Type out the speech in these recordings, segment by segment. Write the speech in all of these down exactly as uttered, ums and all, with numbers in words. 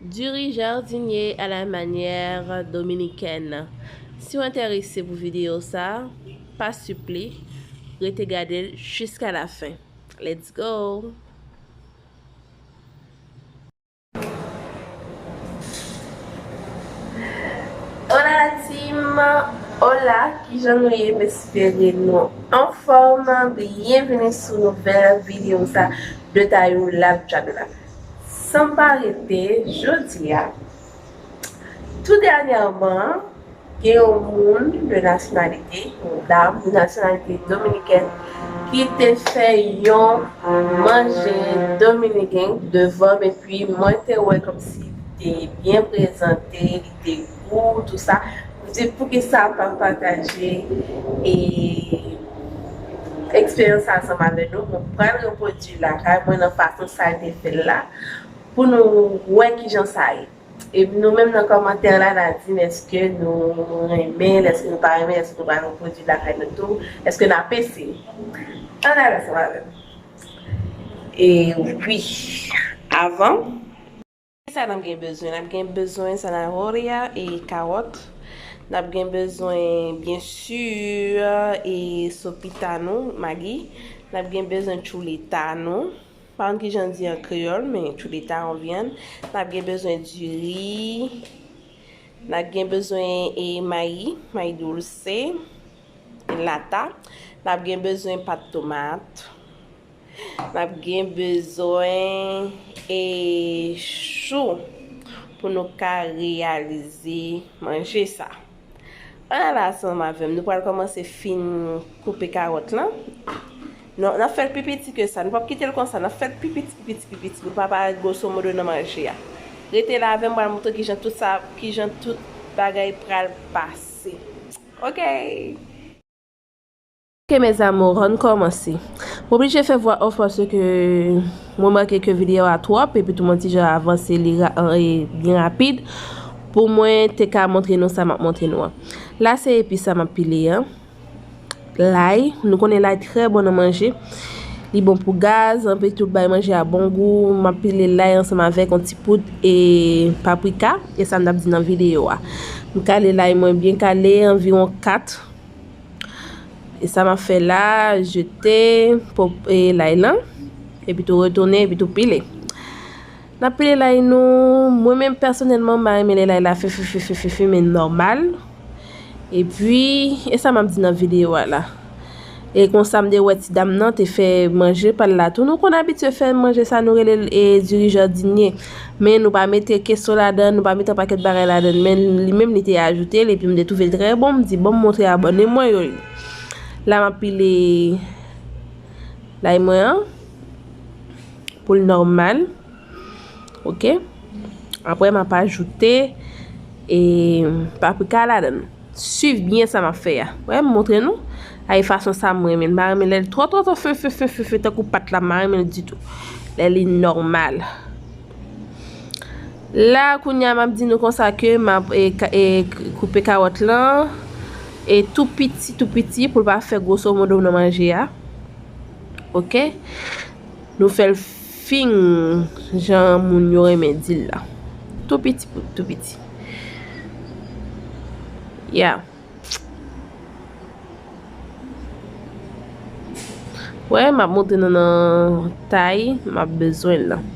Diri jardinier à la manière dominicaine. Si w enterese pou videyo sa, pa sipli, rete gade l jiska la fen. Let's go! Hola la team! Hola, kijan nou ye? M espere nou anfòm. Byenveni sou nouvèl videyo sa de Tayou Lab Channel la. San pa rete, jodi a, tou dènyèman, gen yon moun de nasyonalite, yon dam de nasyonalite dominikèn, ki te fè yon manje dominiken devan m, epi mwen te wè kòmsi li te byen prezante, li te gou, tou sa. M di, poukisa pa m pataje e eksperyans sa ansanm avè nou? Mwen pral repwodui lakay mwen nan fason sa l te fè l la, pou nou wè kijan sa ye. E nou menm nan kòmantè la, n a di n èske nou renmen l, èske nou pa renmen l, èske nou pral repwodui lakay nou tou, èske n ap eseye. Ann ale ansanm avè m. E wi, avan. Sa n ap gen bezwen? N ap gen bezwen zanahoria e kawòt. N ap gen bezwen, byen si, e sopita nou, magi. N ap gen bezwen chuleta nou. Pa konn kijan di an kreyòl, men chuleta an vyann. N ap gen bezwen diri. N ap gen bezwen, e, mayi, mayi doulse, lata. N ap gen bezwen pat tomat. N ap gen bezwen, e, chou pou nou ka reyalize manje sa. Ann ale ansanm avè m. Nou pral kòmanse fin koupe kawòt lan. Non, n ap fè l pi piti ke sa. Nou p ap kite l konsa. N ap fè l pi piti, pi piti, pi piti. Pou l pa parèt gwoso modo nan manje a. Rete la avè m, m pral montre kijan tout sa, kijan tout bagay pral pase. Ok! Ok, mes amours, ann kòmanse. M oblije fè vwa off paske mwen remake ke videyo a twòp, epi tou m ti jan avanse li ra-, e, byen rapid pou mwen te ka montre nou sa m ap montre nou an. La, se epis sa m ap pile an. Lay, nou konnen lay trè bon nan manje. Li bon pou gaz, anpil tout bay manje a bon gou. M ap pile lay ansanm avèk yon ti poud e paprika, e sa m t ap di nan videyo a. M kale lay mwen byen kale, anviwon kat. E sa m ap fè la, jete po-, e lay lan, epi tou retounen, epi tou pile. N ap pile lay nou. Mwen menm pèsonèlman, m pa renmen lè lay la fen, fen, fen, fen, fen, fen, men nòmal. Epi, e sa m ap di nan videyo a la. E konsa m te wè ti dam nan te fè manje pa l la tou. Nou konn abitye fè manje sa, nou rele l, e, diri jardinier. Men nou pa mete keso ladan, nou pa mete yon pakèt bagay ladan. Men li menm li te ajoute l, epi m te twouve l trè bon. M di, bon, m montre abòne mwen yo li. La m ap pile lay mwen an pou l nòmal. Ok. Apre, m ap ajoute, e, paprika ladan l. Swiv byen sa m ap fè a. Wè, m montre nou. A, e fason sa m renmen l. M pa renmen lè l twò, twò, twò fen, fen, fen, fen, fen, tankou pat la, m pa renmen l ditou. Lè li nòmal. La, kounye a, m ap di nou konsa ke m ap, e, ka-, e, koupe kawòt lan, e, tou piti, tou piti, pou l pa fè gwoso modo nan manje a. Ok? Nou fè l fin jan moun yo renmen di l la. Tou piti, tou piti. Ya. Wè, m ap montre nou nan tay m ap bezwen l lan.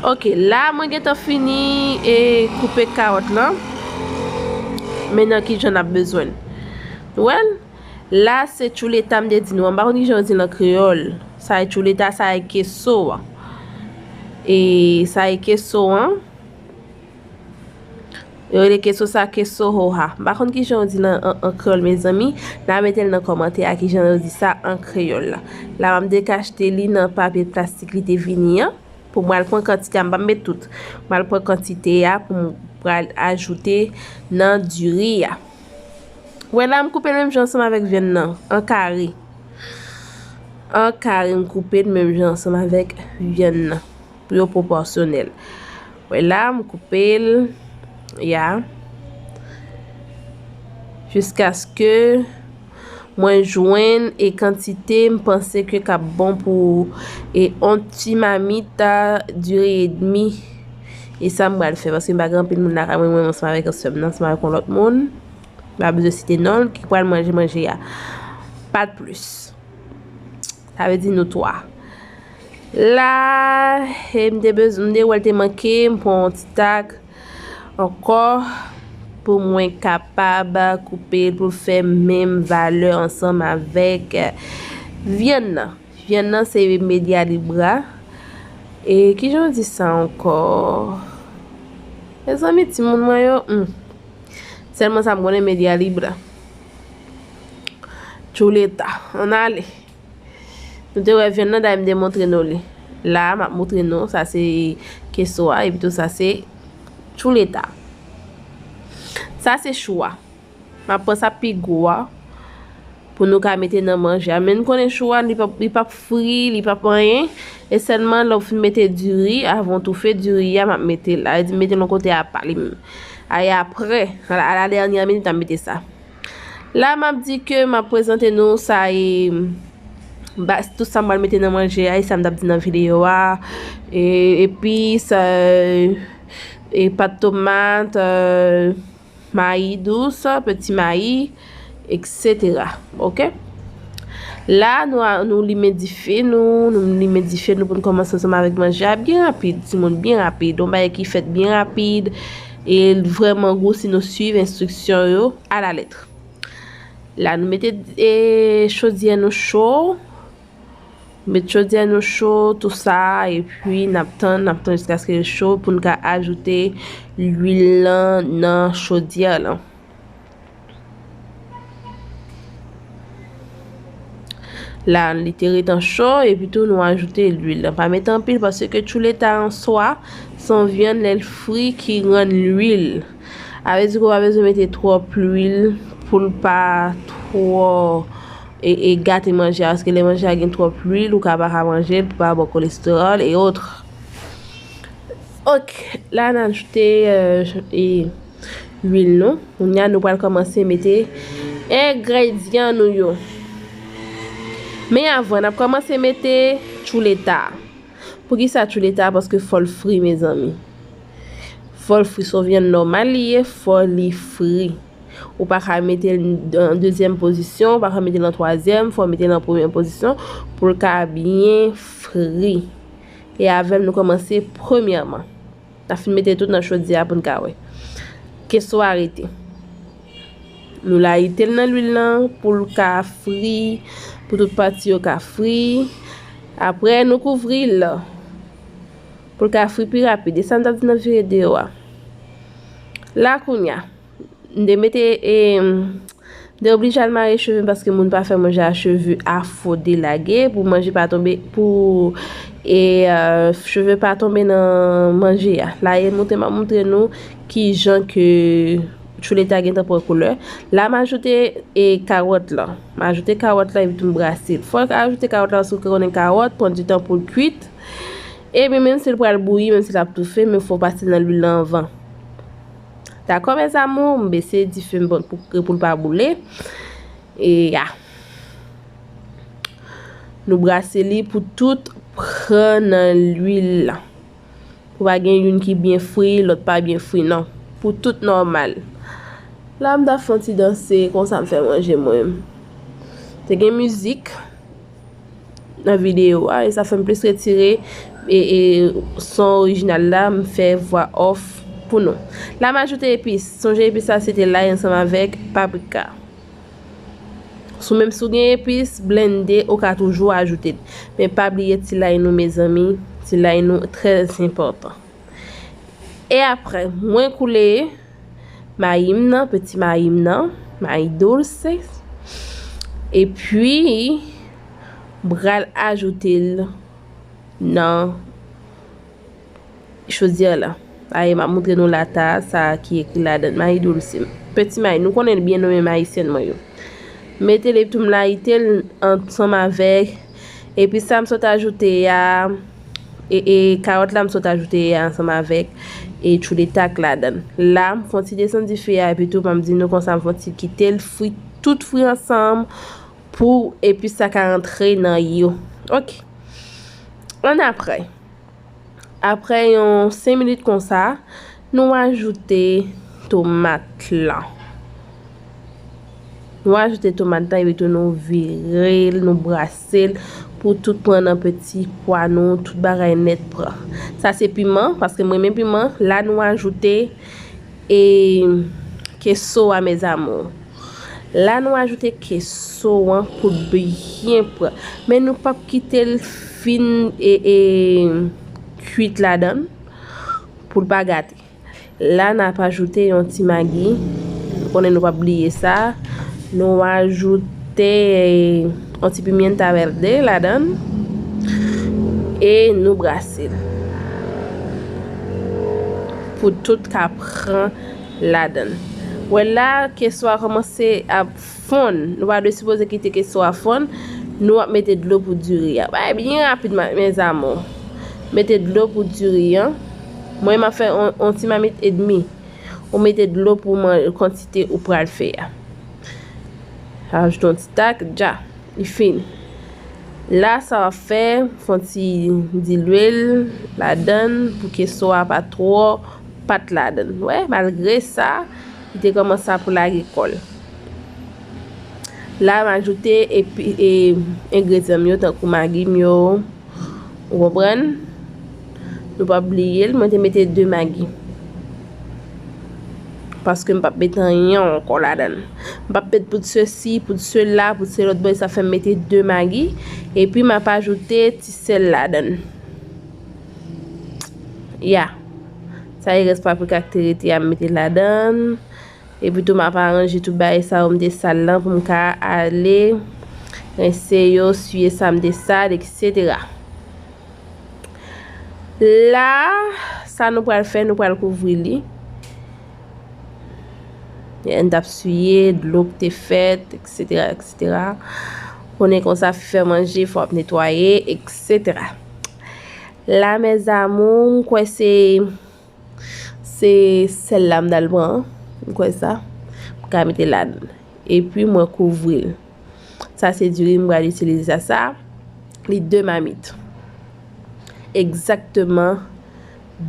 Ok, la mwen gentan fini e koupe kawòt lan. Men nan ki jan n ap bezwen l. Nou wè l? La, se chuleta m te di nou an. M pa konn kijan yo di l an kreyòl. Sa e chuleta, sa e keso an. E sa e keso an. Yo rele keso sa keso hoja. M pa konn kijan yo di l an, an, an kreyòl, mezanmi. N a mete l nan kòmantè a kijan yo di sa an kreyòl la. La, m ap dekachte li nan papye plastik li te vini an. Pou mwen al pran kantite a, m p ap met tout. Mwen al pran kantite a pou m pral ajoute nan diri a. Wè la, m koupe l menm jan ansanm avèk vyann nan, an kare. An kare, m koupe l menm jan ansanm avèk vyann nan, pou yo pwopòsyonèl. Wè la, m koupe l, ya. Jiskaske Mwen jwenn e kantite m panse ke k ap bon pou e on ti mamit a diri edmi. E sa m pral fè, paske m pa gen anpil moun lakay mwen, mwen menm ansanm avèk sè m nan, ansanm avèk yon lòt moun, m pa bezwen site non l, ki pral manje manje a. Pas de plus. Sa vle di nou twa. La, e m te bezwen, m te wè l te manke, m pran yon ti tak ankò pou mwen kapab koupe l pou l fè menm valè ansanm avèk vyann nan. Vyann nan se media libra. E kijan yo di sa ankò? Mezanmi, timoun mwen yo, hmm. Sèlman sa m konnen, media libra. Chuleta, ann ale. Nou te wè vyann nan, dayè m te montre nou li. La, m ap montre nou, sa se keso a, epi tou sa se chuleta. Sa se chou a. M ap pran sa pi gwo a pou nou ka mete nan manje a. Men n konnen chou a, li p ap, li p ap fri, li p ap anyen. E sèlman lè w fin mete diri, avan w toufe diri a, m ap mete l la. Sa vle di m mete l yon kote apa, li menm. A, e apre, a la, a la dènyè minit, m ap mete sa. La, m ap di ke m ap prezante nou sa e, ba, tout sa m pral mete nan manje a, e sa m t ap di nan videyo a, e, epis, e, e pat tomat, e, mayi dous, peti mayi, etsetera. Oke? La, nou, nou limen dife nou, nou limen dife nou pou n kòmanse ansanm avèk manje a byen rapid, timoun, byen rapid. Yon bagay ki fèt byen rapid, e l vrèman gou si nou swiv enstriksyon yo alalèt. La, nou mete, e, chodyè nou cho. Met chodyè nou cho, tou sa, epi n ap tann, n ap tann jiskaske l cho pou n ka ajoute lwil lan nan chodyè lan. La, li te ret an cho, epi tou nou ajoute lwil lan. Pa mete anpil, paske chuleta an swa, se yon vyann lè l fri ki rann lwil. Sa vle di ke w pa bezwen mete twòp lwil pou l pa twò e, e gate manje a, paske lè manje a gen twòp lwil, ou ka pa ka manje l, pou pa ba w kolestewòl e otre. Oke, la n ajoute, e, e, lwil nou. Kounye a, nou pral kòmanse mete engredyan nou yo. Men avan, n ap kòmanse mete chuleta. Poukisa chuleta? Paske fò l fri, mezanmi. Fò l fri, se yon vyann nòmal li ye, fò li fri. Ou pa ka mete l an dezyèm pozisyon, ou pa ka mete l an twazyèm, fò w mete l an premyè pozisyon pou l ka byen fri. E avè m, nou kòmanse premyèman. N ap fin mete tout nan chodyè a pou n ka wè. Keso a rete. Nou layite l nan lwil lan pou l ka fri, pou tout pati yo ka fri. Apre, nou kouvri l pou l ka fri pi rapid. E sa m t ap di nan videyo a. La kounye a, m te mete, e, m te oblije al mare cheve m paske moun pa fè manje a cheve afo delage pou manje pa tonbe, pou, e, e, cheve pa tonbe nan manje a. La, e montre, m ap montre nou kijan ke chuleta gentan pran koulè. La, m ajoute, e, kawòt lan. M ajoute kawòt lan epi tou m brase l. Fò w ajoute kawòt lan paske w konnen kawòt pran ditan pou l kuit. Epi menm si l pral bouyi, menm si l ap toufe, men fò w pase l nan lwil lan anvan. Dakò, mes amours, m bese dife m pou, pou, pou l pa boule. E ya. Nou brase li pou tout pran nan lwil la. Pou pa gen youn ki byen fri, lòt pa byen fri, non. Pou tout nòmal. La, m ta fè yon ti danse, konsa m fè manje mwen. Te gen mizik nan videyo a, e sa fè m plis retire, e, e, son orijinal la, m fè vwa off pou nou. La, m ajoute epis. Sonje epis la, se te lay ansanm avèk paprika. Si w menm si w gen epis, blende, ou ka toujou ajoute l. Men pa bliye ti lay nou, mezanmi. Ti lay nou, trè enpòtan. E apre, mwen koule mayi m nan, peti mayi m nan, mayi dulce. Epi, m pral ajoute l nan chodyè la. Aye, m ap montre nou lata, sa ki ekri ladan l, mayi dulce. Peti mayi, nou konnen l byen non, men mayisyèn mwen yo. Mete l epi tou m layite l ansanm avèk epis sa m sot ajoute a, e, e, kawòt la m sot ajoute a ansanm avèk, e, chuleta k ladan l. La, m fè yon ti desann dife a, epi tou, m ap di nou konsa, m fè yon ti kite l fri, tout fri ansanm, pou epis sa ka rantre nan yo. Ok. Annapre, apre yon senk minit konsa, nou ajoute tomat lan. Nou ajoute tomat lan epi tou nou vire l, nou brase l pou tout pran nan peti pwa nou, tout bagay nèt pran. Sa se piman, paske m renmen piman. La nou ajoute e keso a, mes amours. La nou ajoute keso an pou l byen pran. Men nou p ap kite l fin e, e kwit ladan l pou l pa gate. La n ap ajoute yon ti magi. Nou konnen nou p ap bliye sa. Nou ajoute yon ti pimienta verde ladan l. E nou brase l. Pou tout ka pran ladan l. Wè la, keso a kòmanse ap fonn. Nou pa dwe sipoze kite keso a fonn. Nou ap mete dlo pou diri a. Bagay byen rapid, ma- mes amours. Mete dlo pou diri an. Mwen, m ap fè on, on ti mamit edmi. Ou mete dlo pou man- kantite ou pral fè a. Ajoute yon ti tak, dja. Li fin. La, sa w ap fè, fè yon ti dilwe l ladan l pou keso a pa twò pat ladan l. Wè, malgre sa, li te kòmanse ap lage kò l. La, m ajoute epi, e, engredyan m yo, tankou magi m yo, ou konprann? Nou p ap bliye l, mwen te mete de magi. Paske m p ap mete anyen ankò ladan l. M p ap mete poud sesi, poud sela, poud se lòt bò, sa fè m mete de magi. Epi m ap ajoute ti sèl ladan l. Ya. Sa e rès paprika ki te rete a, m mete ladan l. Epi tou, m ap aranje tout bagay sa yo, m te sal lan pou m ka ale rense yo, siye sa m te sal, etsetera. La, sa nou pral fè, nou pral kouvri li. N t ap siye, dlo ki te fèt, etsetera, etsetera. Konnen konsa, fè manje, fò ap netwaye, etsetera. La, mes amours, m kwè se, se sèl la m t al pran, m kwè sa. M ka mete ladan. Epi, mwen kouvri l. Sa se diri m pral itilize sa, sa. Li de mamit. Egzakteman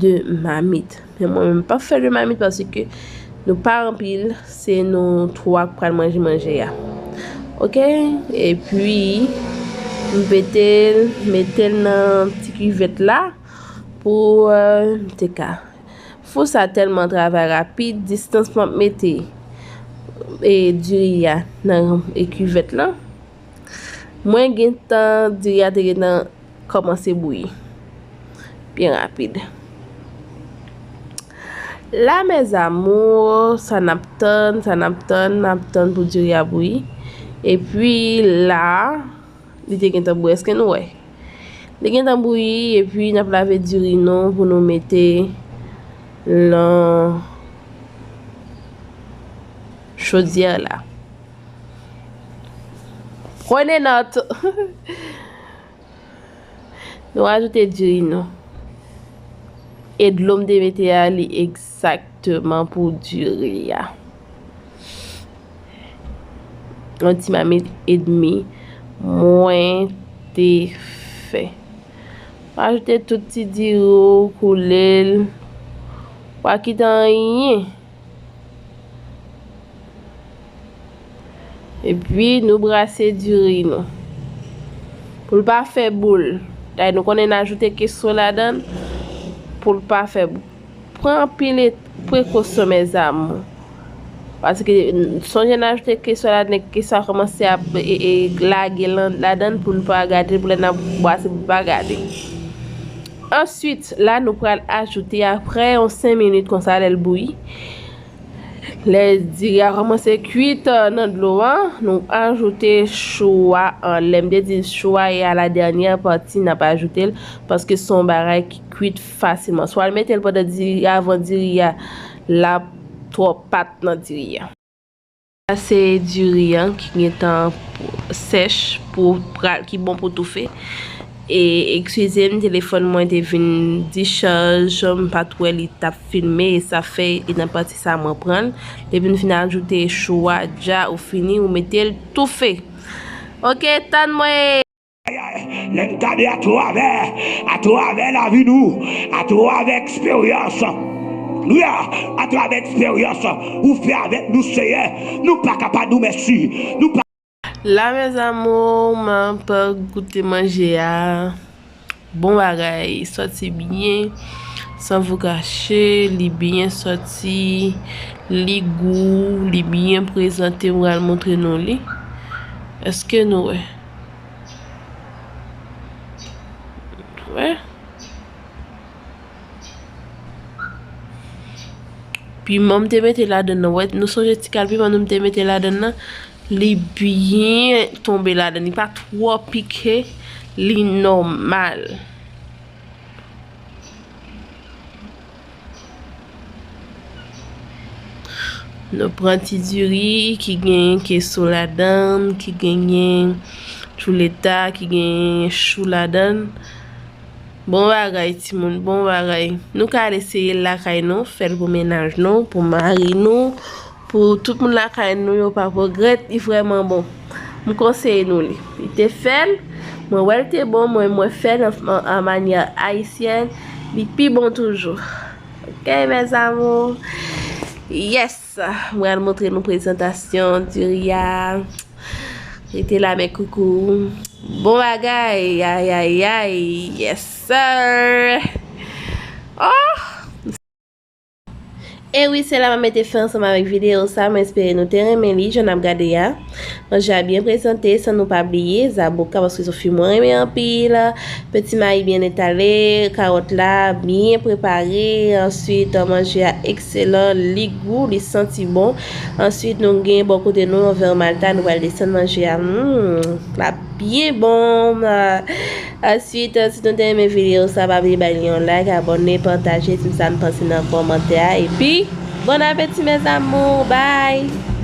de mamit. Men mwen menm, m p ap fè de mamit paske nou pa anpil, se nou twa k pral manje manje a. Ok? Epi, m pete l, mete l nan ti kivèt la pou, euh, m te ka. Fou sa tèlman travay rapid, distans m ap mete, e, diri a nan, e, kivèt lan. Mwen gentan, diri a te gentan kòmanse bouyi. Byen rapid. La, mes amours, sa n ap tann, sa n ap tann, n ap tann pou diri a bouyi. Epi la, li te gentan bouyi. Èske nou wè? Li gentan bouyi, epi n ap lave diri nou pou nou mete lan chodyè la. Prenez note. Nou ajoute diri nou. E dlo m te mete a, li egzakteman pou diri a. Yon ti mamit edmi mwen te fè. Ou ajoute tout ti diri w, koule l. Ou pa kite anyen. Epi, nou brase diri nou. Pou l pa fè boul. Dayè, nou konnen n ajoute keso ladan l. Pou l pa fè boul. Pran anpil e-, prekosyon, mes amours. Paske, n-, sonje n ajoute keso ladan l, keso a kòmanse ap, e, e, lage lan-, ladan l pou n pa gate, pou lè n ap bwase pou n pa gate. Answit, la nou pral ajoute apre yon senk minit konsa lè l bouyi. Lè diri a kòmanse kwit, euh, nan dlo a, nou ajoute chou a anlè. M te di chou a e a la dènyè pati n ap ajoute l, paske se yon bagay ki kwit fasilman. Swa l mete l pandan diri, avan diri a, l ap twò pat nan diri a. Sa se diri an ki gentan sèch pou pral, ki bon pou toufe. E, eskize m, telefòn mwen te vin dichaj, m pa t wè li t ap filme, e sa fè, e nan pati sa mwen pran l. Depi n fin ajoute chou a, dja ou fini, ou mete l toufe. Ok, tann mwen. Lè n gade atravè, atravè lavi nou, atravè eksperyans, wi, atravè eksperyans ou fè avèk nou, Seyè, nou pa ka pa di w mèsi. Nou pa La, mes amours, m ap goute manje a. Bon bagay, sòti byen, san vous cacher, li byen sòti, li gou, li byen prezante, m pral montre nou li. Èske nou wè? Wè? Piman m te mete ladan nan, wè, nou sonje ti kal piman nou m te mete ladan nan, li byen tonbe ladan, li pa twò pike, li nòmal. Nou pran ti diri ki genyen keso ladan, ki genyen chuleta, ki genyen chou ladan. Bon bagay, timoun, bon bagay. Nou ka al eseye l lakay nou, fè l pou mennaj nou, pou mari nou, pou tout moun lakay nou, yo p ap regrèt, li vrèman bon. M konseye nou li. Li te fè l, mwen wè l te bon, mwen, mwen fè l an, an, an manyè ayisyèn, li pi bon toujou. Ok, mes amours. Yes, mwen al montre nou prezantasyon diri a. Rete la, mes coucous. Bon bagay, ay, ay, ay, yes sir. Oh! E wi, se la m ap mete fen ansanm avèk videyo sa. Mwen espere nou te renmen li, jan n ap gade a. Manje a byen prezante, san nou pa bliye zaboka, paske se yon fwi mwen renmen anpil. Peti mayi byen etale, kawòt la byen prepare. Answit, manje a ekselan, li gou, li santi bon. Answit, nou gen bò kote nou yon vè malta, nou pral desann manje a. Hmm, l ap byen bon. Answit, si nou te renmen videyo sa, pa bliye bay li yon like, abòne, pataje, di m sa n panse nan kòmantè a. Epi, bon apeti, mes amours. Bye!